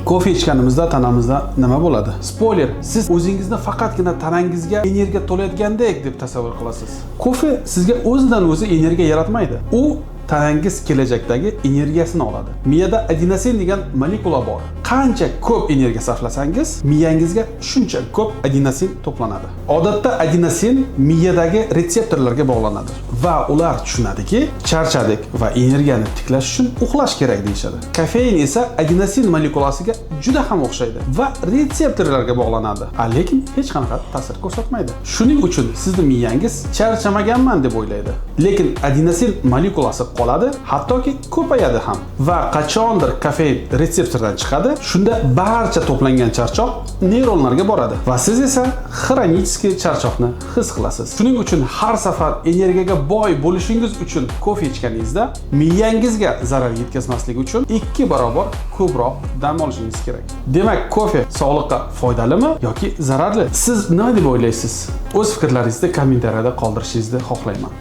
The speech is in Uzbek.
Kofe ichganimizda tanamizda nima bo'ladi? Spoiler, siz o'zingizni faqatgina tanangizga energiya to'layotgandek deb tasavvur qilasiz. Kofe sizga o'zidan o'zi energiya yaratmaydi. U tanangiz kelajakdagi energiyasini oladi. Miyada adenosin degan molekula bor. Qancha ko'p energiya sarflasangiz, miyangizga shuncha ko'p adenosin to'planadi. Odatda adenosin miyadagi retseptorlarga bog'lanadi va ular tushunadiki, charchadik va energiyani tiklash uchun uxlash kerak deyishadi. Kofein esa adenosin molekulasiga juda ham o'xshaydi va retseptorlarga bog'lanadi, lekin hech qanaqa ta'sir ko'rsatmaydi. Shuning uchun sizni miyangiz charchamaganman deb o'ylaydi. Lekin adenosin molekulasi qoladi, hattoki ko'payadi ham. Va qachondir kofein retseptordan chiqadi, shunda barcha to'plangan charchoq neyronlarga boradi va siz esa хронический charchoqni his qilasiz. Shuning uchun har safar energiyaga boy bo'lishingiz uchun kofe ichganingizda miyangizga zarar yetkazmasligi uchun 2 barobar ko'proq dam olishingiz kerak. Demak, kofe sog'liqqa foydalimi yoki zararli? Siz nima deb o'ylaysiz? O'z fikrlaringizni kommentariyada qoldirishingizni xohlayman.